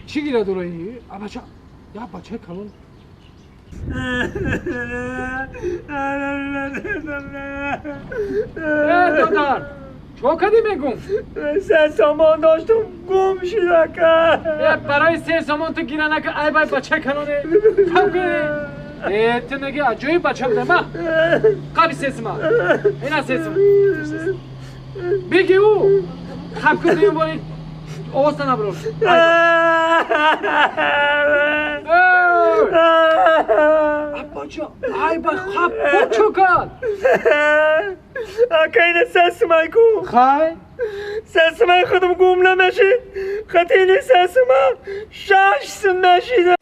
Чӣ гира дораи? Абача, я бачаи калон. Э, додар, чо кардӣ мегум? 3 сомон доштум, гум шуд, ака. Э, барои 3 сомон ту гира нака, ай бай бачаи калоне. Хаб кунӣ? Э, ту неги аҷоиб бача буда, ма. Қаби 3 сума. Ина 3 сум. Беги ӯ. Хаб кун, бори овозта наброр. Бача, ай ба хаб чо кард? Ака, ина 3 сумай ку. Хай? 3 сумай худам гум намешид. Хатини 3 сума 6 сум мешид.